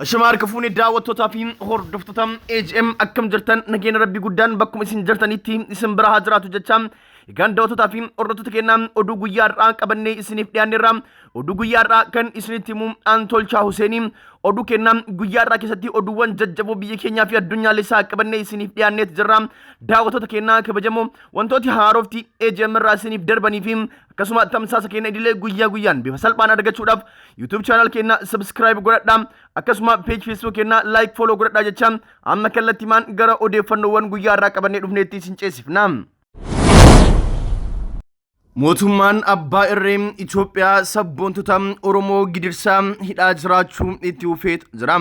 Ashamaa harka fuunee daawwattootaa fi hordoftoota AGM akkam jirtan nageenya rabbii guddaan bakkuma isin jirtanitti isin bira haa jiraatu jecha egaan daawwattootaa fi hordoftoota keenyaa oduu guyyaa har'aa qabannee isiniif dhiyaanneerra oduu guyyaa har'aa kan isinitti himu aan Tolchaa Huseenii oduu keenyaa guyyaa har'aa keessatti oduuwwan jajjaboo biyya keenyaa fi addunyaalessaa qabannee isiniif dhiyaanneet jirra daawwattoota keenyaa kabajamoo wantooti haarofti AGM irraa isiniif darbanii fi akkasuma tamsaasa keenya idilee guyyaa guyyaan bifa salphaan argachuudhaaf YouTube channel keenya subscribe godhadhaa akkasuma page Facebook keenya like follow godhadhaa jecha amma kallattimaan gara odeeffannoowwan guyyaa irraa qabannee dhufneetti isin ceesifna. Mootummaan abbaa irree Itoophiyaa sabboontota Oromoo gidirsaa hidhaa jiraachuu itti fufeet jira.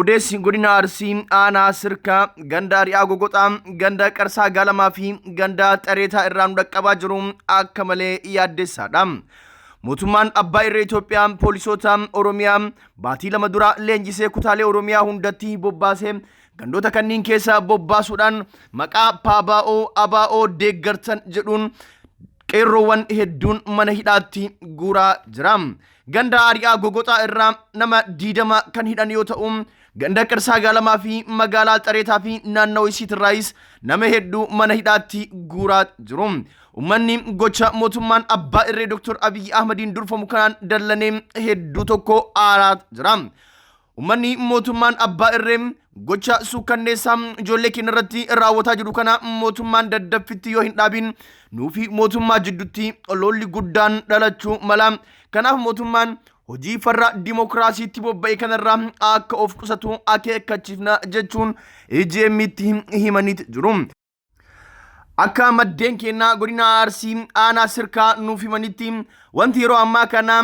Odeessi godina Arsii aanaa Sirkaa ganda Ari'aa Gogoxaa ganda Qarsaa Gaalamaa fi ganda Xareetaa irraa nu dhaqqabaa jiru akka malee yaaddessaadha. Mootummaan abbaa irree Itoophiyaa poolisoota Oromiyaa baatii 2 dura leenjisee kutaalee Oromiyaa hundatti bobbaasee gandoota kanniin keessa bobbaasuudhaan maqaa PABO ABO deeggartan jedhuun qeerroowwan hedduun mana hidhaatti guuraa jira. Ganda Ari'aa Gogoxaa irraa nama 20 kan hidhan yoo ta'u, ganda Qirsaa Gaalamaa fi magaalaa Xareetaa fi naannoo isiitirraayis nama hedduu mana hidhaatti guuraa jiru. Uummanni gocha mootummaan abbaa irree Dr. Abiyyi Ahmadiin durfamu kanaan dallanee hedduu tokko aaraa jira. Uummanni mootummaan abbaa irree gocha suukkanneessaa ijoollee keenya irratti raawwataa jiru kana mootummaan daddaffitti yoo hin dhaabin nuufi mootummaa jidduutti lolli guddaan dhalachuu mala. Kanaaf mootummaan hojii farra dimokiraasiitti bobba'e kanarraa akka of qusatu akeekkachiifna jechuun AGM'tti himaniit jiru. Akka maddeen keenyaa godina Arsii aanaa Sirkaa nuuf himanitti wanti yeroo ammaa kana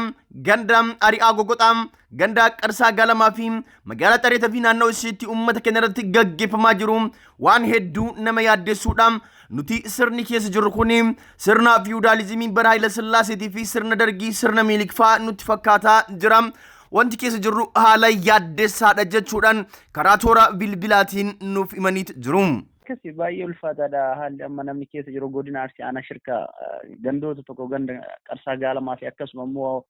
ganda Ari'aa Gogoxaa, ganda Qarsaa Gaalamaa fi magaalaa Xareetaa fi naannoo isheetti uummata keenya irratti gaggeeffamaa jiru waan hedduu nama yaaddessuudha. Nuti sirni keessa jirru kun sirna fiwudaalizimii bara Hayila Sillaaseetii fi sirna Dargii sirna Miilik fa'aa nutti fakkaataa jira. Wanti keessa jirru haala yaaddessaadha jechuudhaan karaa toora bilbilaatiin nuuf himaniit jiru. Akkasi baay'ee ulfaataadha haalli amma namni keessa jiru godina Arsii aanaa shirka gandoota tokko ganda Qarsaa Gaalamaa fi akkasuma immoo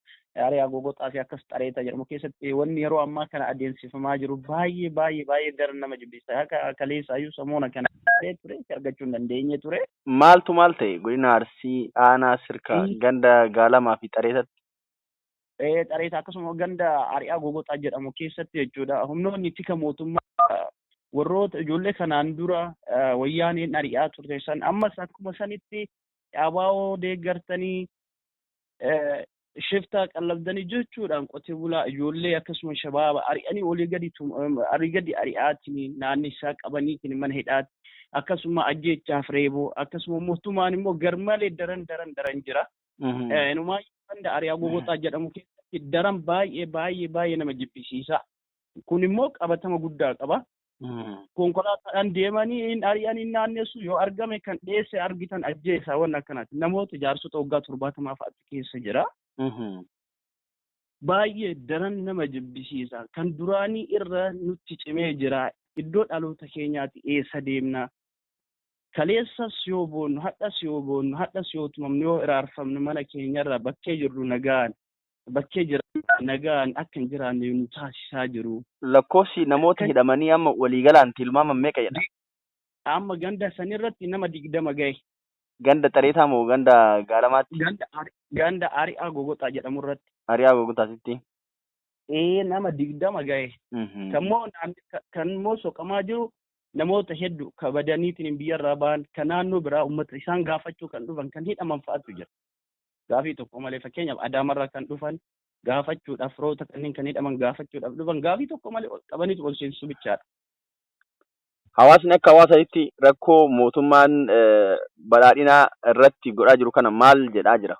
Ariyaa Gogoxaa fi akkas Xareetaa jedhamu keessatti wanni yeroo ammaa kana adeemsifamaa jiru baay'ee baay'ee baay'ee daran nama jibbisa. Akka kaleessaayyuu samoona kana ture argachuu hin dandeenye ture. Maaltu maal ta'e godina Arsii aanaa Sirkaa ganda Gaalamaa fi Xareetatti? Xareetaa akkasuma ganda Ari'aa Gogoxaa jedhamu keessatti jechuudha. Humnoonni tika mootummaa warroota ijoollee kanaan dura wayyaaneen ari'aa turte san ammas akkuma sanitti ABO deeggartanii shiftaa qallabdanii jechuudhaan qotee bulaa ijoollee akkasuma shabaaba ari'anii olii gadi olii gadi ari'aatiin naannissaa qabaniitiin mana hidhaatti akkasuma ajjeechaaf reebuu akkasuma mootummaan immoo garmalee daran daran daran jira. Inumaa ganda Ariyaa Gogoxaa jedhamu keessatti daran baay'ee baay'ee baay'ee nama jibbisiisa. Kun immoo qabatama guddaa qaba. Konkolaataadhaan deemanii hin ari'an hin naannessu yoo argame kan dheesse argitan ajjeesa waan akkanaati. Namoota jaarsota waggaa 70 fa'aatti keessa jira. Baay'ee daran nama jibbisiisa. Kan duraanii irra nutti cimee jira. Iddoo dhaloota keenyaati eessa deemna? Kaleessas yoo boonnu, hadhas yoo boonnu, hadhas yoo tumamnu, yoo iraarfamnu mana keenyarra bakkee jirru nagaan, bakkee jiraannu nagaan akka hin jiraanne nu taasisaa jiru. Lakkoofsi namoota hidhamanii amma waliigalaan tilmaaman meeqa jedha? Amma ganda sanirratti nama 20 gahe. Ganda Xareetaa moo ganda Gaalamaatti? Ganda Ari'aa Gogoxaa jedhamu irratti. Ari'aa Gogoxaatitti. Ee nama 20 gahe. Kan immoo soqamaa jiru namoota heddu ka badaniitiin biyyarraa ba'an ka naannoo biraa uummata isaan gaafachuu kan dhufan kan hidhaman fa'atu jira. Gaafii tokko malee fakkeenyaaf Adaamarraa kan dhufan gaafachuudhaaf firoota kanneen kan hidhaman gaafachuudhaaf dhufan gaafii tokko malee ol qabaniitu ol seensisuu bichaadha. Hawaasni akka hawaasaatti rakkoo mootummaan badhaadhinaa irratti godhaa jiru kana maal jedhaa jira?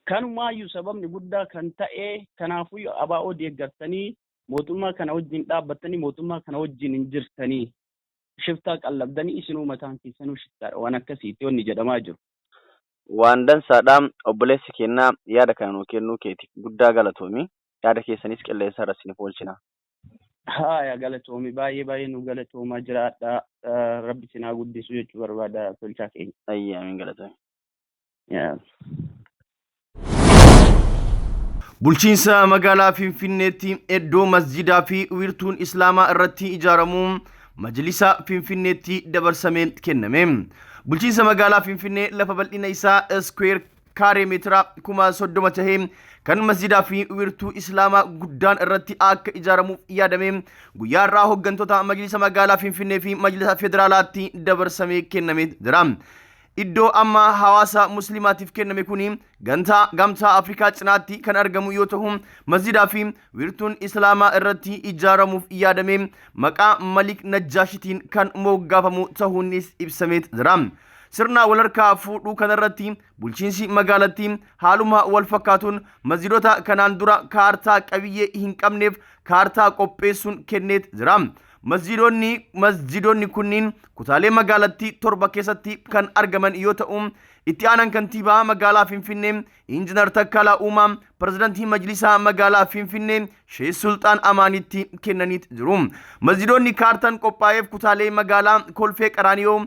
Kanumaayyuu sababni guddaa kan ta'e kanaafuyyuu ABO deeggartanii mootummaa kana wajjin dhaabbattanii mootummaa kana wajjin hin jirtanii shiftaa qallabdanii isinuu mataan keessanuu shiftaadha waan akkasiitti wanni jedhamaa jiru. Waan dansaadha obboleessi keenna yaada kana nuu kennuu keetiif guddaa galatoomi. Yaada keessanis qilleensa irra isiniif oolchina. Haaya galatoomi baay'ee baay'ee nu galatoomaa jiraadha rabbi isin haa guddisu jechuu barbaada tolchaa keenya. Ayyee amiin galatoomi. Yaa. Bulchiinsa magaalaa Finfinneetti iddoo masjidaa fi wiirtuun Islaamaa irratti ijaaramu Majlisa Finfinneetti dabarsamee kenname. Bulchiinsa magaalaa Finfinnee lafa bal'ina isaa iskuweer kaaree meetira 30,000 tahee kan masjidaa fi wiirtuu Islaamaa guddaan irratti akka ijaaramuuf yaadame guyyaa irraa hooggantoota Majlisa magaalaa Finfinnee fi Majlisa Federaalaatti dabarsamee kennamee jira. Iddoo amma hawaasa Musliimaatiif kenname kuni gantaa Gamtaa Afrikaa cinaatti kan argamu yoo ta'u, masjidaa fi wiirtuun Islaamaa irratti ijaaramuuf yaadame maqaa Malik Najjaashitiin kan moggaafamu ta'uunis ibsamee jira. Sirna walharkaa fuudhuu kanarratti bulchiinsi magaalattii haaluma wal fakkaatuun masjidota kanaan dura kaartaa qabiyyee hin qabneef kaartaa qopheessuun kenneet jira. Masjiidonni kunniin kutaalee magaalattii 7 keessatti kan argaman yoo ta'u, itti aanaan kantiibaa magaalaa Finfinnee Injinar Takkalaa Uumaa pirezidantii Majlisaa magaalaa Finfinnee Sheeh Sulxaan Amaanitti kennaniit jiru. Masjiidonni kaartaan qophaa'eef kutaalee magaalaa Kolfee Qaraaniyoo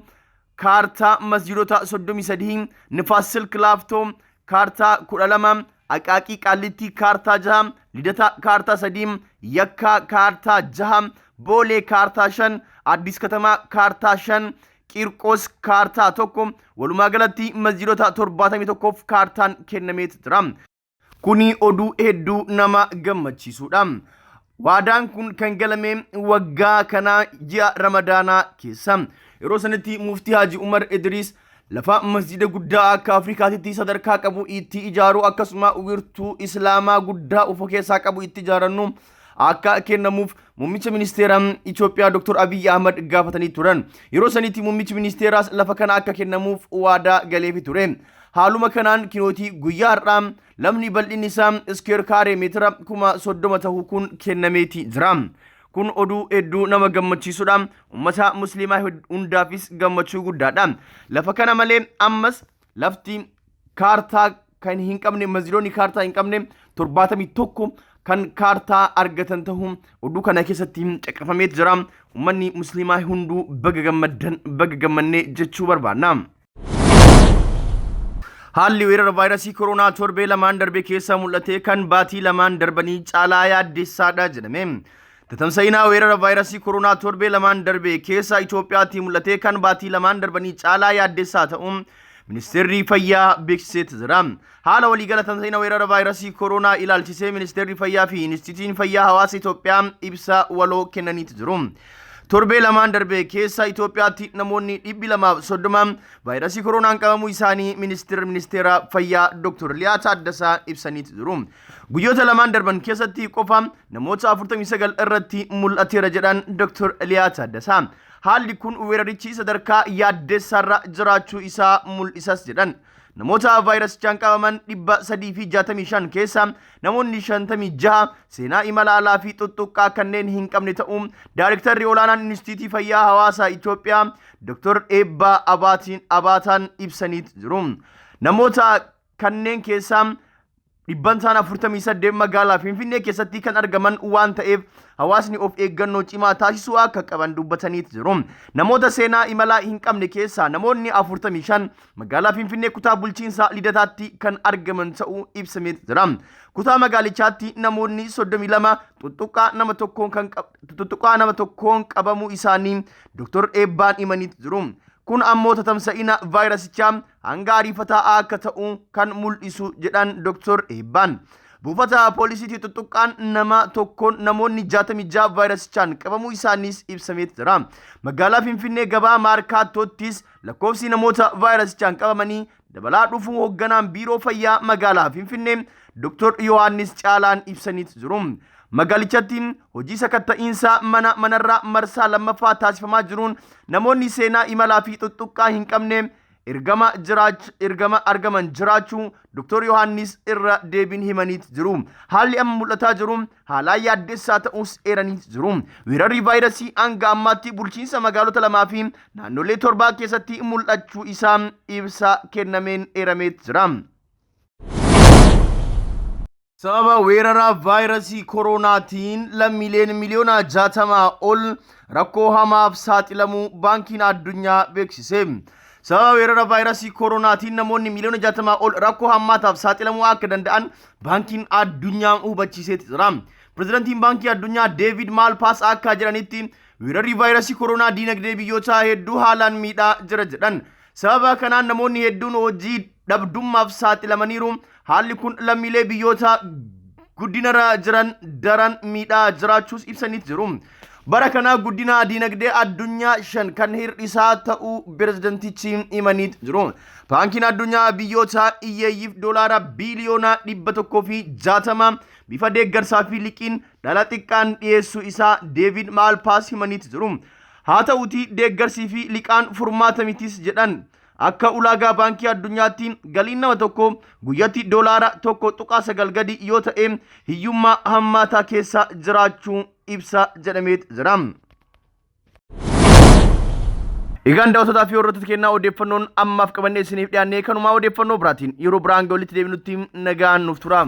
kaartaa masjiidota 33, Nifaas Silk Laaftoo kaartaa 12, Aqaaqii Qaallittii kaartaa 6, Lidata kaartaa 3, Yakkaa kaartaa 6, Boolee kaartaa 5, Addis Katamaa kaartaa 5, Qiirqoos kaartaa 1, walumaa galatti masjiidota 71f kaartaan kennameet jira. Kuni oduu hedduu nama gammachiisuudha. Waadaan kun kan galame waggaa kanaa ji'a Ramadaanaa keessa. Yeroo sanitti Muftii Haji Umar Idriis lafa masjida guddaa akka Afrikaatitti sadarkaa qabu itti ijaaruu akkasuma wiirtuu Islaamaa guddaa of keessaa qabu itti ijaarannu akka kennamuuf muummicha ministeera Itoophiyaa Dr. Abiy Ahmad gaafatanii turan. Yeroo sanitti muummichi ministeeraas lafa kana akka kennamuuf waadaa galeefi ture. Haaluma kanaan kinootii guyyaa har'aa lafni bal'inni isaa iskeer kaaree meetira 30,000 tahu kun kennameeti jira. Kun oduu hedduu nama gammachiisudha. Uummata musliimaa hundaafis gammachuu guddaadha. Lafa kana malee ammas lafti kaartaa kan hin qabne masjidoonni kaartaa hin qabne 71 kan kaartaa argatan ta'uu oduu kana keessatti caqafameet jira. Uummanni musliimaa hunduu baga gammaddan baga gammannee jechuu barbaanna. Haalli weerara vaayirasii koronaa torbee lamaan darbe keessa mul'ate kan baatii lamaan darbanii caalaa yaaddessaadha jedhame. Tatamsa'ina weerara vaayirasii koronaa torbee lamaan darbe keessa Itoophiyaatti mul'ate kan baatii lamaan darbanii caalaa yaaddessaa ta'uun Ministeerri Fayyaa beeksiseet jira. Haala waliigala tamsa'ina weerara vaayirasii koronaa ilaalchisee Ministeerri Fayyaa fi Inistiitiin Fayyaa Hawaasa Itoophiyaa ibsa waloo kennaniitu jiru. Torbee lamaan darbe keessa Itoophiyaatti namoonni 230 vaayirasii koronaan qabamuu isaanii Ministeerri Ministeera Fayyaa Dr. Liyaa Taaddasaa ibsaniitu jiru. Guyyoota lamaan darban keessatti qofa namoota 49 irratti mul'ateera jedhan Dr. Liyaa Taaddasaa. Haalli kun weerarichi sadarkaa yaaddessaarra jiraachuu isaa mul'isas jedhan. Namoota vaayirasichaan qabaman 365 keessaa namoonni 56 seenaa imala alaa fi xuxxuqqaa kanneen hin qabne ta'uu Daayirektarri Olaanaan Inistiitii Fayyaa Hawaasaa Itoophiyaa Dr. Eebbaa Abaatiin Abaataan ibsaniit jiru. Namoota kanneen keessaa dhibbantaan 48 magaalaa Finfinnee keessatti kan argaman waan ta'eef hawaasni of eeggannoo cimaa taasisuu akka qaban dubbataniit jiru. Namoota seenaa imalaa hin qabne keessaa namoonni 45 magaalaa Finfinnee kutaa bulchiinsa Lidataatti kan argaman ta'uu ibsamee jira. Kutaa magaalichaatti namoonni 32 tuttuqqaa nama tokkoon kan tuttuqqaa nama tokkoon qabamuu isaanii Dr. Eebbaan himaniit jiru. Kun ammoo tatamsa'ina vaayirasichaa hanga ariifataa akka ta'u kan mul'isu jedhan Dr. Eebbaan. Buufata poolisiitti tuttuqqaan nama tokkoon namoonni 66 vaayirasichaan qabamuu isaaniis ibsamee jira. Magaalaa Finfinnee gabaa Maarkaattoottis lakkoofsi namoota vaayirasichaan qabamanii dabalaa dhufuu hoogganaan biiroo fayyaa magaalaa Finfinnee Dr. Yohaannis Caalaan ibsaniit jiru. Magaalichatti hojii sakatta'iinsa mana manarraa marsaa lammaffaa taasifamaa jiruun namoonni seenaa imalaa fi xuxxuqqaa hin qabne ergama jiraach ergama argaman jiraachuu Dr. Yohaannis irra deebiin himaniit jiru. Haalli amma mul'ataa jiru haalaa yaaddessaa ta'uus eeraniit jiru. Weerarri vaayirasii hanga ammaatti bulchiinsa magaalota lamaa fi naannolee torbaa keessatti mul'achuu isaa ibsa kennameen eerameet jira. Sababa weerara vaayirasii kooroonaatiin lammiileen miliyoona 60 ol rakkoo hamaaf saaxilamuu Baankiin Addunyaa beeksise. Sababa weerara vaayirasii koronaatiin namoonni miiliyoona 60 ol rakkoo hammaataaf saaxilamuu akka danda'an Baankiin Addunyaa hubachiiseeti jira. Pirezidantiin Baankii Addunyaa Deevid Maalpaas akka jedhanitti weerarri vaayirasii koronaa diinagdee biyyoota hedduu haalaan miidhaa jira jedhan. Sababa kanaan namoonni hedduun hojii dhabdummaaf saaxilamaniiru. Haalli kun lammiilee biyyoota guddinarra jiran daran miidhaa jiraachuus ibsaniit jiru. Bara kana guddina diinagdee addunyaa 5 kan hir'isaa ta'uu pirezidantichi himaniit jiru. Baankiin addunyaa biyyoota hiyyeeyyiif doolaara biiliyoona 160 bifa deeggarsaa fi liqiin dhala xiqqaan dhiyeessuu isaa Deevid Maalpaas himaniit jiru. Haa ta'uutii deeggarsii fi liqaan furmaata mitis jedhan. Akka ulaagaa Baankii Addunyaatti galiin nama tokkoo guyyatti doolaara 1.9 gadi yoo ta'e hiyyummaa hammaataa keessa jiraachuu ibsa jedhameet jira. Egaan daawwatootaa fi hordoftoota keenyaa odeeffannoon ammaaf qabannee isiniif dhiyaannee kanumaa odeeffannoo biraatiin yeroo biraan walitti deebinutti nagaan nuuf tura.